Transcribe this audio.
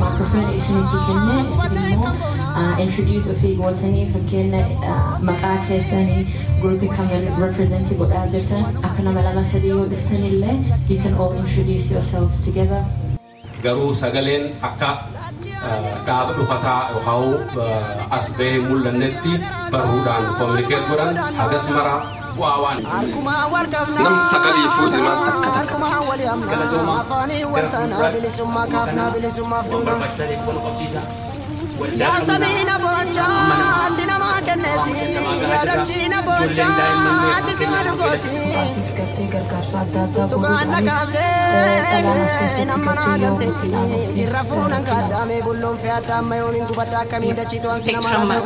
Microphone isinitti kenne, isin immoo introduce ofii gootanii, fakkeenya maqaa keessanii, groupii kamin represent godhaa jirtan, akka nama lama sadii yoo dhuftan illee, you can all introduce yourselves together. Garuu sagaleen akka dhaaba dhufataa yookaan as bahee mul'annetti barruudhaan communicate godhan hagas mara bu'aa waan. Nam sagalii fuudhi maal takka takka. Galatooma, gara fuulduraatti waan barbaachisaa ta'e qofa nu qabsiisa. Waldaa Yaa boochaa si namaa kenneeti, yaadachiina boochaa ati si dhugooti. Gartee gargaarsa adda addaa Tukaan na godhuudhaanis kaasee dhalaan as keessatti nama naa gartee yoo gamteetti guddinaan of irra fuunan keessa kaaddaamee bulloon fe'adda amma yoon hin gubadda akkamiin dachiitu ansi namaa